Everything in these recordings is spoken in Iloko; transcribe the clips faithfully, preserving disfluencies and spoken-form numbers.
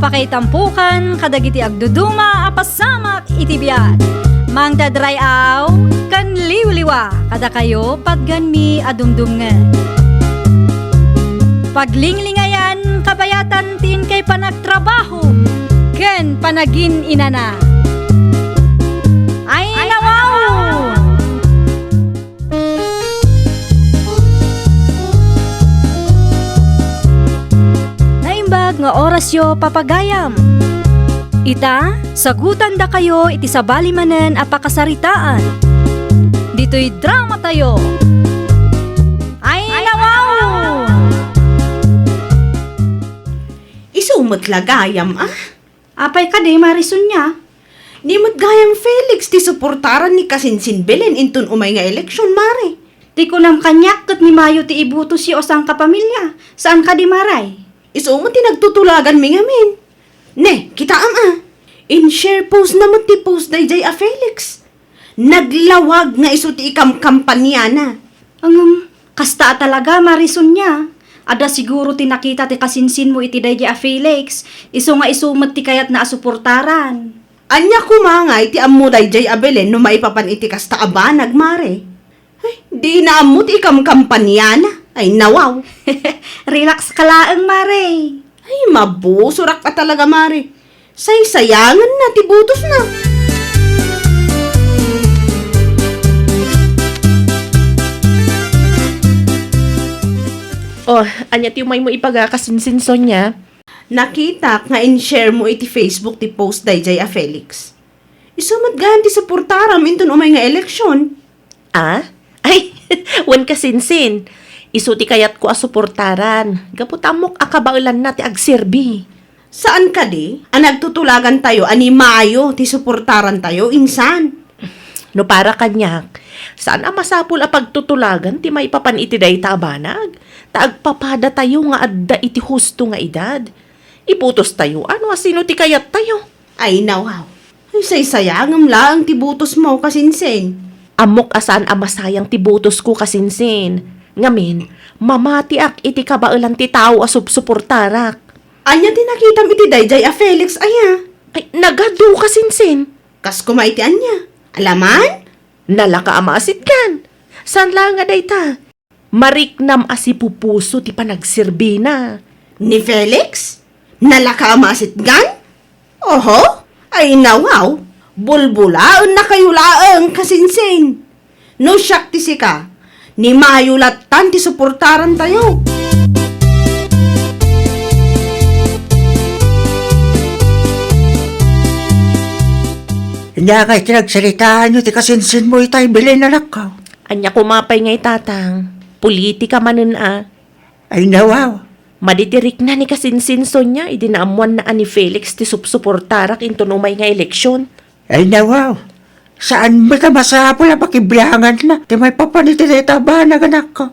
Pakaitampokan kadagiti agduduma a pasamak iti biag. Mangted ray-aw ken liwliwa kadakayo patganmi a dumdumngeg. Paglinglingayan kabayatan ti inkay panagtrabaho ken panagin-inana. Ay, nawaw! Naimbag nga orasyo, papagayam. Ita, sagutandakayo iti sabali manen a pakasaritaan. Ditoy dramatayo. Ay, nawaw! Isu met la gayam, a? Apay kadi, Mare Sonia? Ni met gayam Felix ti suportaran ni kasinsin Belen inton umay nga eleksyon, Mare. Ti kunam kaniak ket ni Mayo ti ibutosyo a sangkapamilya. Saan kadi, Mare? Isu met ti nagtutulaganmi ngamin. Ne, kitaem a. In-share post na met ti post daydiay a Felix. Naglawag nga isu ti ikamkampaniana. Ngem, kasta a talaga, Mare Sonia. Adda siguro ti nakita ti kasinsinmo iti daydiay a Felix, isu nga isu met ti kayatna a suportaran. Ania koma ngay ti ammo daydiay a Belen no maipapan iti kasta a banag, Mare? Ay, dina ammo ti ikamkampaniana. Ay, nawaw. Relax ka laeng, Mare. Ay, mabusorak a talaga, Mare. Saysayangenna ti butosna. Oh, ania ti umaymo ibaga, kasinsin Sonia? Nakitak nga in-share mo iti Facebook ti post daydiay a Felix. Isu met gayam ti suportaram inton umay nga eleksyon. Ah? Ay, wen, kasinsin. Isu ti kayatko a suportaran. Gapu ta ammok a kabaelanna ti agserbi. Saan kadi a nagtutulagantayo a ni Mayo ti suportarantayo, insan? No para kaniak, saan a masapul a pagtutulagan ti maipapan iti dayta a banag, ta agpapadatayo nga adda iti husto nga edad. Ibutostayo a no asino ti kayattayo. Ay, nawaw. Ay, saysayangem laeng ti butosmo, kasinsin. Ammok a saan a masayang ti butosko, kasinsin. Ngamin, mamatiak iti kabaelan ti tao a supsuportarak. Ania ti nakitam iti daydiay a Felix aya? Ay, nagadu, kasinsin. Kas koma iti ania? Alaman? Nalaka a maasitgan. Saan laeng a dayta? Mariknam a sipupuso ti panagserbina. Ni Felix? Nalaka a maasitgan? Oho, ay nawaw, bulbulaennakayo laeng, kasinsin. No siak ti sika, ni Mayo lattan ti suportarantayo. Ania ngay ti nagsaritaanyo ti kasinsinmo itay, Belen, anakko? Ania koma pay ngay, tatang? Politika manen a. Ay, nawaw. Madi ti rikna ni kasinsin Sonia idi naammoanna a ni Felix ti supsuportarak inton umay nga eleksyon. Ay, nawaw. Saan met a masapul a pakibianganna ti maipapan iti dayta a banag, anakko?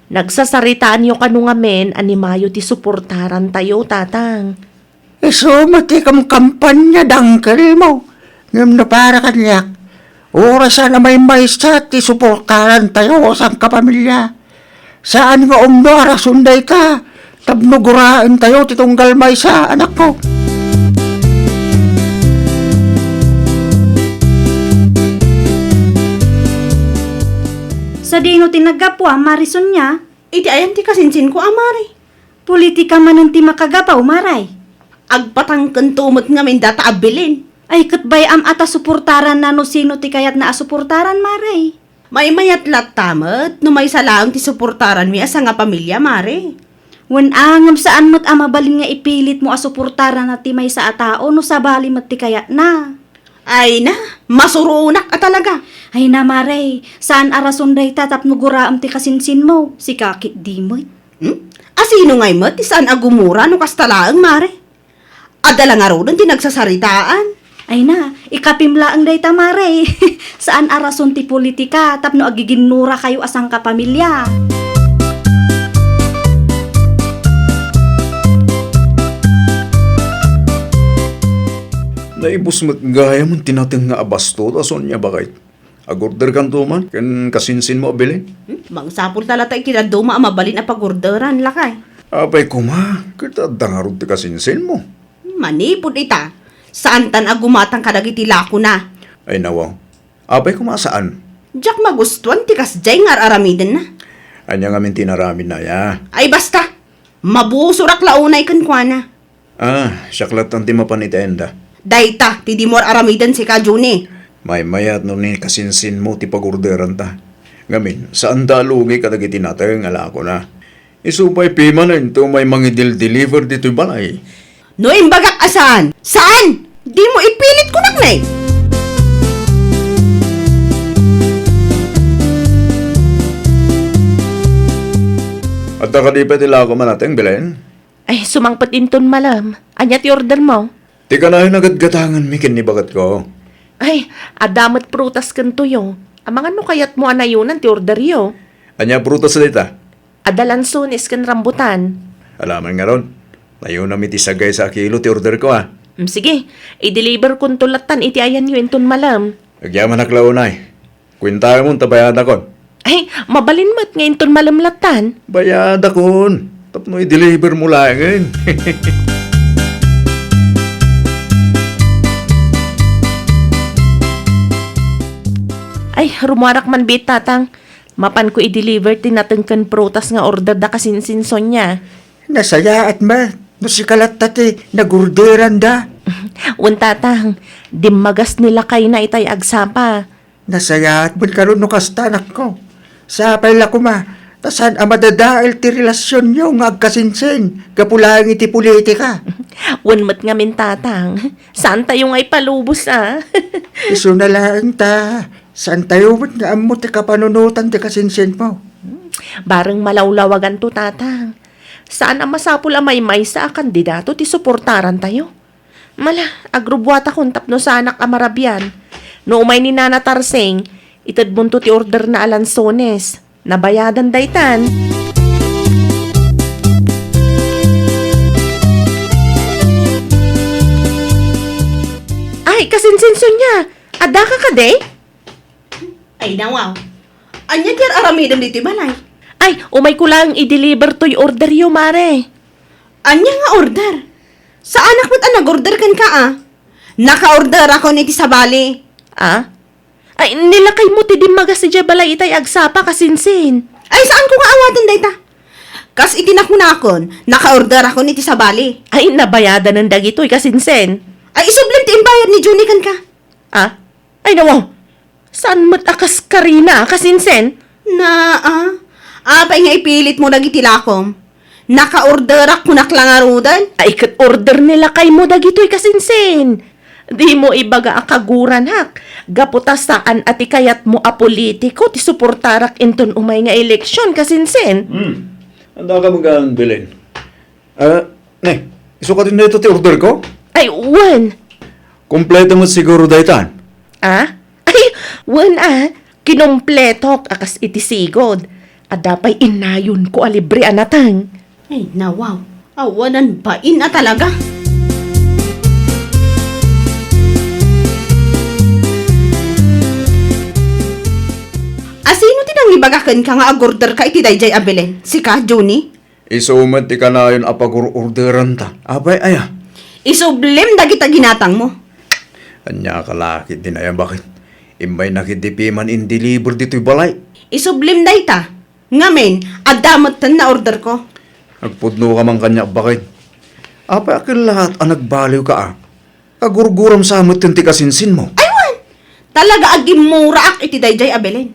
Nagsasaritaanyo kano ngamin a ni Mayo ti suportarantayo, tatang. Isu met ti kamkampanya dangkelmo. Ngem no para kaniak, orasan a maymaysa ti suportarantayo a sangkapamilya. Saan nga umno a rason dayta tapno guraentayo ti tunggal maysa, anakko. Sadino ti naggapuam, Mare Sonia? Iti ayan ti kasinsinko a, Mare? Politika manen ti makagapu, Mare. Agpatangkento met ngamin dayta a Belen. Ay, ket bay-am a ta suportaranna no sino ti kayatna a suportaran, Mare. Maymayat latta met no maysa laeng ti suportaranmi a sangapamilya, Mare. Wen a, ngem saan met a mabalin nga ipilitmo a suportaranna ti maysa a tao no sabali met ti kayatna. Ay na, masuronak a talaga. Ay na, Mare, saan a rason dayta tapno guraem ti kasinsinmo, sika ketdi met. Hmm? Asino ngay met ti saan a gumura no kasta laeng, Mare? Adda la ngaruden ti nagsasaritaan. Ay na, ikapim laeng dayta, Mare. Saan a rason ti politika tapno agiginnurakayo a sangkapamilya. Naibus met gayam ti nateng nga abasto da Sonia, baket. Agorderkanto man ken kasinsinmo a Belen? Hmm? Mangsapulta latta iti dadduma a mabalin a pagorderan, lakay. Apay koma, ket adda ngarud ti kasinsinmo. Manipud ita, saantan a gumatang kadagiti lakona. Ay, nawaw. Apay koma a saan? Diak magustuan ti kasdiay nga ar-aramidenna. Ania ngamin ti inaramidna, aya? Ay, basta! Mabusorak la unay kenkuana. Ah, siak lattan ti mapan iti ayanda. Dayta ti dimo ar-aramiden, sika, Junie. Maymayat no ni kasinsinmo ti pagorderanta. Ngamin, saanda a lugi kadagiti nateng a lakona. Isu pay pimanen ti umay mangidil-deliver ditoy balay. No imbagak a saan, saan! Dimo ipilit, kunak, ne? Adda kadi pay ti lakom a nateng, Belen? Ay, sumangpet inton malem. Ania ti ordermo? Ti kanayon a gatgatanganmi ken ni baketko. Ay, adda met prutas ken tuyo. Amangan no kayatmo a nayonan ti orderyo. Ania prutas dayta? Adda lansones ken rambutan. Alaman ngarud, nayonam iti sagaysa a kilo ti orderko, a. Mm, sige, i-deliver konto lattan iti ayanyo inton malem. Agyamanak la unay. Kuentayon ta bayadakon. Ay, mabalin met nga inton malem lattan. Bayadakon. Tapno i-deliver mo laengen. Ay, rumuarak man biit, Tatang. Mapanko i-deliver ti nateng ken prutas nga order da kasinsin Sonia. Nasayaat met no sika latta ti nagorderanda. Wen, Tatang, dimmagas ni lakayna itay agsapa. Nasayaat met ngarud no kasta, anakko. Sapay la koma, ta saan a madadael ti relasionyo nga agkasinsin gapu laeng iti politika. Wen met ngamin, Tatang, saantayo nga ipalubos, a. Isuna laeng ta, saantayo met nga ammo ti kapanunotan ti kasinsinmo. Bareng malawlawaganto, Tatang. Saan a masapul a maymaysa a kandidato ti suportarantayo. Mala, agrubuatakon tapno saanak a marabian. No umay ni Nana Tarsing, itedmonto ti orderna a lansones. Nabayadan daytan. Ay, kasinsin Sonia, addaka kadi? Ay, nawaw. Ania ti ar-aramidem ditoy balay? Ay, umayko laeng i-deliver toy orderyo, Mare. Ania nga order? Saanak met a nag-order kenka, a. Naka-orderakon iti sabali. A? Ay, ni lakaymo ti dimmagas idiay balay itay agsapa, kasinsin. Ay, saanko nga awaten dayta? Kas iti nakunakon, naka-orderakon iti sabali. Ay, nabayadanen dagitoy, kasinsin. Ay, isublem ti imbayad ni Junie kenka. A? Ay, nawaw. Saan met a kas karina, kasinsin? Na, a? Apay nga ipilitmo dagiti lakom? Naka-orderak kunak la ngaruden? Ay, ket order ni lakaymo dagitoy, kasinsin. Dimo ibaga a kaguranak, gapu ta saan a ti kayatmo a politiko ti suportarak inton umay nga eleksion, kasinsin. Hmm. Andaka magan, Belen. Ah, ne, isu kadin dayta ti orderko? Ay, wen. Kompleto met siguro daytan? Ah? Ay, wen a, kinompletok a kas iti sigud. Adda pay inayonko a libre a nateng. Ay, nawaw. Awanan bain a talaga. Asino ti nangibaga kenka nga agorderka iti daydiay a Belen? Sika, Junie? Isu met ti kanayon a pagur-orderanta. Apay aya? Isublem dagita ginatangmo. Ania ka la ketdin aya, baket? Immayna ketdi piman in-deliver ditoy balay. Isublem dayta. Ngamin, adda metten na orderko. Agpudnoka man kaniak, baket. Apay a ket laat a nagbaliwka a? Kagurguram sa metten ti kasinsinmo. Ay, wen! Talaga a gimmuraak iti daydiay a Belen.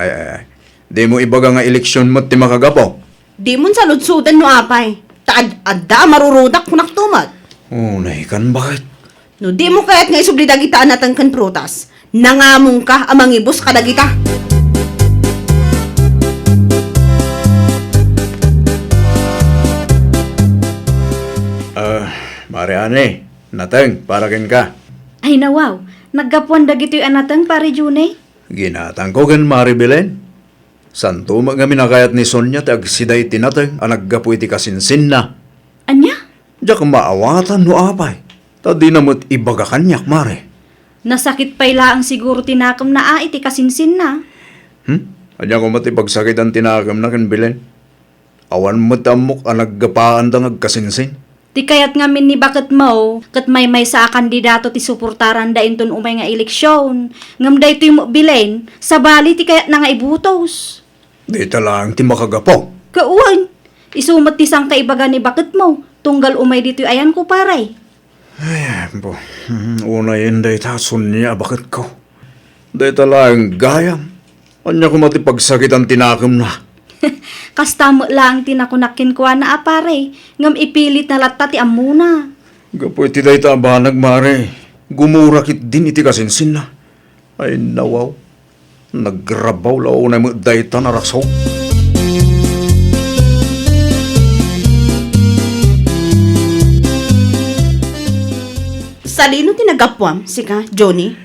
Ay, ay, ay. Dimo ibaga nga eleksion met ti makagapu. Dimon saludsoden no apay. Ta ad-, adda a marurudak kunakto met. Unay kan, baket? No dimo kayat nga isubli dagita a nateng ken prutas, nangamongka a mangibus kadagita. Ah, Mare Anne, nateng para kenka. Ay, nawaw, naggapuan dagitoy a nateng, Pare Junie? Ginatangko ken Mare Belen. Santo met ngamin a kayat ni Sonia ti agsida iti nateng a naggapu iti kasinsinna. Ania? Diak maawatan no apay, ta dina met ibaga kaniak, Mare. Nasakit pay laeng siguro ti nakemna a iti kasinsinna. Hmm? Ania koma ti pagsakitan ti nakemna ken Belen? Awan met ammok a naggapaanda nga agkasinsin. Ti kayat ngamin ni baketmo, ket maymaysa a kandidato ti suportaranda inton umay nga eleksion. Ngem daytoy met Belen, sabali ti kayatna nga ibutos. Dayta laeng ti makagapu. Kawan, isu met ti sangkaibaga ni baketmo, tunggal umay ditoy ayanko, pare. Ay, bo. Hmm, unayen dayta, sunia a baketko. Dayta laeng gayam. Ania koma ti pagsakitan ti nakemna? Kasta met laeng ti nakunak kenkuana a pare, ngem ipilitna latta ti ammona. Gapu iti dayta a banag, mare, gumura ketdin iti kasinsinna. Ay, nawaw. Nagrabaw la unay met dayta narasok. Sadino ti naggapuam, sika, Johnny?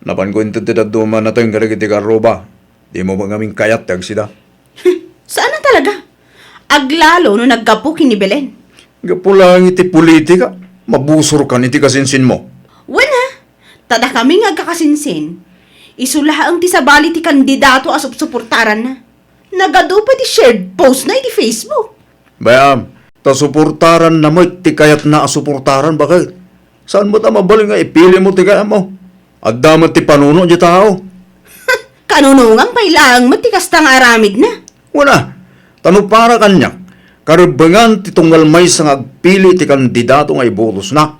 Napanko inted ti dadduma nateng kadagiti garruba. Dimo met ngamin kayat ti agsida. Saan a talaga? Aglalo no naggapu ken ni Belen. Gapu laeng iti politika, mabusorkan iti kasinsinmo. Wen a, ta dakami nga agkakasinsin, isu laeng ti sabali ti kandidato a supsuportaranna. Nagadu pay ti shared postna iti Facebook. Bay-am, ta suportaranna met ti kayatna a suportaran, baket? Saan met a mabalin nga ipilimo ti kayatmo? Adda met ti panuno ti tao. Kanunongan pay laeng met ti kasta nga aramidna. Wen a, ta no para kaniak, karebbengan ti tunggal maysa nga agpili ti kandidato nga ibutosna.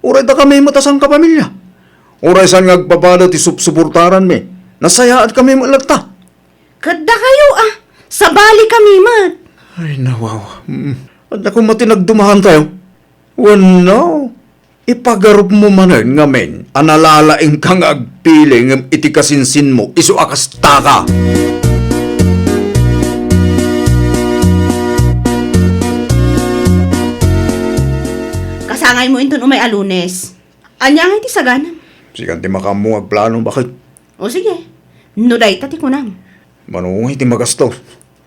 Uray dakami met a sangkapamilya. Uray saan nga agpapada ti supsuportaranmi, nasayaatkami met latta. Ket dakayo a, sabalikami met. Ay, nawaw. Mm. Ania koma ti nagdumaantayo? Wenno, ipagarupmo manen ngamin a nalalaingka nga agpili ngem iti kasinsinmo, isu a kastaka. Kasangaymo inton umay a Lunes. Ania ngay ti saganam? Sikan ti makaammo nga agplano, baket? O sige, no dayta ti kunam. Mano ngay ti magastos?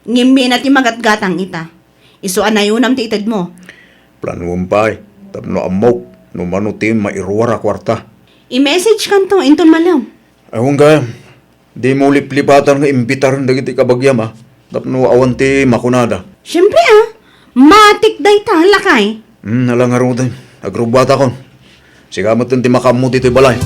Ngimmi na ti magatgatang ita. Isu a nayonam ti itedmo. Planuem pay, tapno ammok no mano ti mairuar a kuarta. I-message kanto inton malem. Awan gayam. Dimo liplipatan nga imbitaren dagiti kabagiam, a, tapno awan ti makunada. Siempre, a. Matik dayta, lakay. Hmm, ala ngaruden. Agrubbuatakon. Sika metten ti makaammo ditoy balay.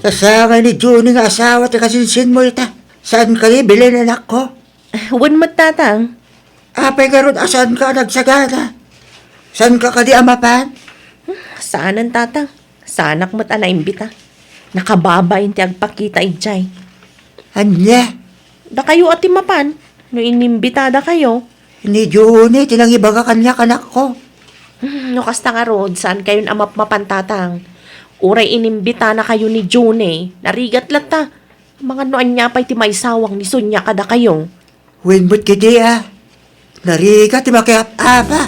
Sasangay ni Johnny nga asawa ti kasinsinmo ita. Saan kadi, Belen, anakko? Wen met, Tatang. Apay ngarud a saanka a nagsagana? Saanka kadi a mapan? Saanen, Tatang. Saanak met a naimbita. Nakababain ti agpakita idiay. Ania? Dakayo a ti mapan, no inimbitadakayo. Ni Johnny ti nangibaga kaniak, anakko. Hmm, no kasta ngarud, saankayon a mapmapan, Tatang. Uray inimbitanakayo ni Johnny, narigat latta. Amangan no ania pay ti maisawang ni Sonia kadakayo. Wen met ketdi a, narigat ti makiap-apa.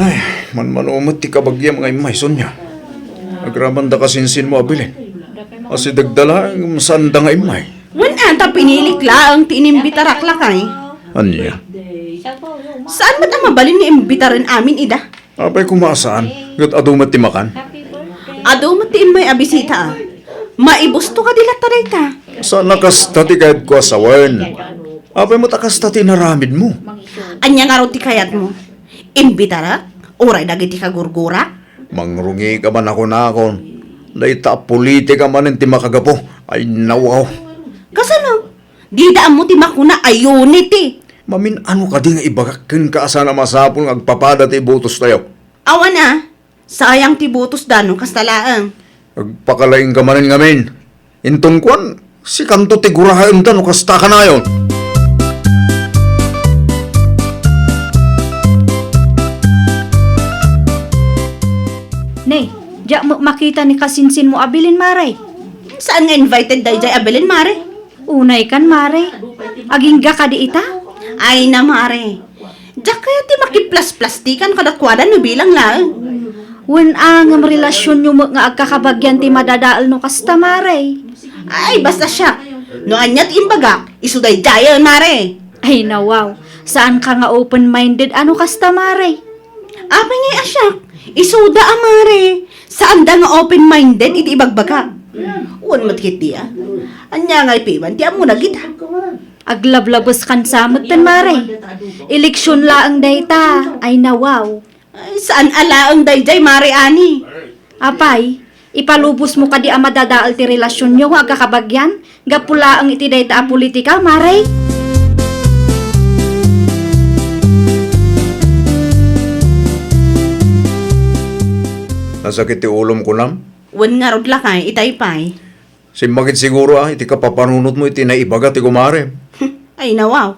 Ay, manmano met ti kabagiam nga immay, Sonia. Agraman da kasinsinmo a Belen. Asidegda laeng, saanda nga immay. Wen a, ta pinilik laeng ti inimbitarak, lakay. Ania? Saan met a mabalin nga imbitaren amin ida? Apay koma a saan, ket adu met ti makan? Adu met ti immay a bisita, a. Maibusto kadi latta dayta? Saan a kasta ti kayatko a sawen. Apay met a kasta ti inaramidmo? Ania ngarud ti kayatmo? Imbitarek? Uray dagiti kagurgurak? Mangrungika man a kunakon. Dayta a politika manen ti makagapu. Ay, nawaw. Kasano? Dida ammo ti makuna a unity. Mamin-ano kadi nga ibagak kenka a saan a masapul nga agpapada ti ibutostayo? Awan a, sayang ti butosda no kasta laeng. Agpakalaingka manen ngamin. Inton kuan, sikanto ti guraemda no kasta kanayon. Ne, diak met makita ni kasinsinmo a Belen, Mare. Saan nga invited daydiay a Belen, Mare? Unay kan, Mare. Agingga kadi ita? Ay na, Mare. Diak kayat ti makiplasplastikan kadakuada no bilang laeng. Wen a, ngem relasionyo met nga agkakabagian ti madadael no kasta, Mare. Ay, basta siak. No ania ti imbagak, isu daydiayen, Mare. Ay, nawaw. Saanka nga open-minded a no kasta, Mare. Apay ngay a siak? Isuda a, Mare. Saanda nga open-minded iti ibagbaga. Wen met ketdi a. Ania ngay piman ti ammona kita? Aglablabeskan sa metten, Mare. Eleksion laeng dayta. Ay, nawaw. Ay, saan a laeng daydiay, Mare Ani? Apay, ipalubosmo kadi a madadael ti relasionyo nga agkakabagian gapu laeng iti dayta a politika, Mare? Nasakit ti ulom, kunam? Wen ngarud, lakay, itay pay. Simmakit siguro a iti kapapanunotmo iti naibaga ti kumarem. Ay, nawaw.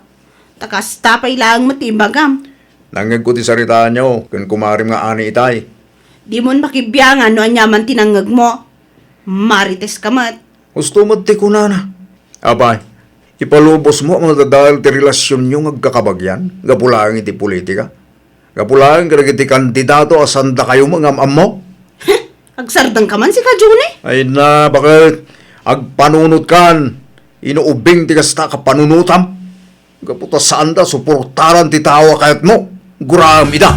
Ta kasta pay laeng met ti ibagam. Nangngegko ti saritaanyo ken kumarem nga ani itay. Dimon makibiangan no aniaman ti nangngegmo. Marites ka met. Husto met ti kunana. Apay, ipalubosmo a madadael ti relasionyo nga agkakabagian gapu laeng iti politika? Gapu laeng kadagiti kandidato a saandakayo nga am-ammo? Agsardengka man, sika, Johnny? Ay na, baket agpanunotkan. Inuubing ti kasta a kapanunotam. Gapu ta saanda suportaran ti tao a kayatmo. Guraem ida.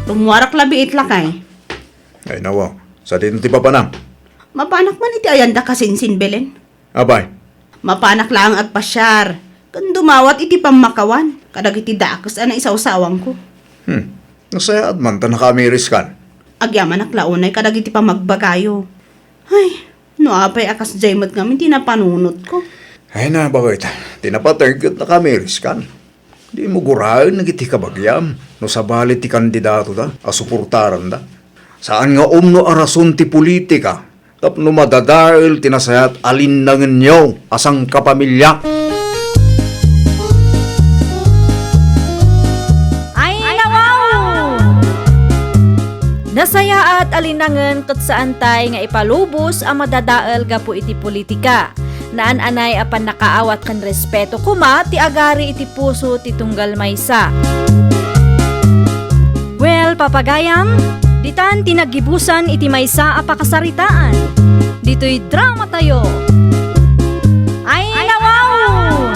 Rummuarak labi it lakay. Ay, nawa. Sadino ti papanam? Mapanak man iti ayanda kasinsin, Belen. Apay? Mapanak laeng agpasiar, ken dumawat iti pammakawan kadagiti dakes a naisawsawangko. Hmm. Nasayaat man ta nakaamiriskan. Agyamanak la unay kadagiti pammagbagayo. Ay, no apay a kasdiay met ngamin ti napanunotko. Ay na, baket. Ti napateg ket nakaamiriskan. Dimo guraen dagiti kabagiam no sabali ti kandidatota a suportaranda. Saan nga umno a rason ti politika tapno madadael ti nasayaat a linnangenyo a sangkapamilya. Ay, nawaw! Nasayaat a linnangen ket saantay nga ipalubos a madadael gapu iti politika. Naan-anay a pannakaawat ken respeto koma ti agari iti puso ti tunggal maysa. Well, papagayam, ditan ti naggibusan iti maysa a pakasaritaan. Ditoy dramatayo. Ay, nawaw!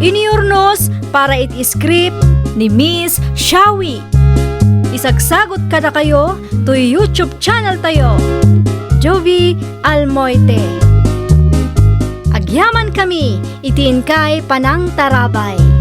Iniurnos para iti script ni Miss Shawi. Isagsagot kadakayo toy YouTube channel tayo, Jovi Almoite. Agyaman kami iti inkay panangtarabay.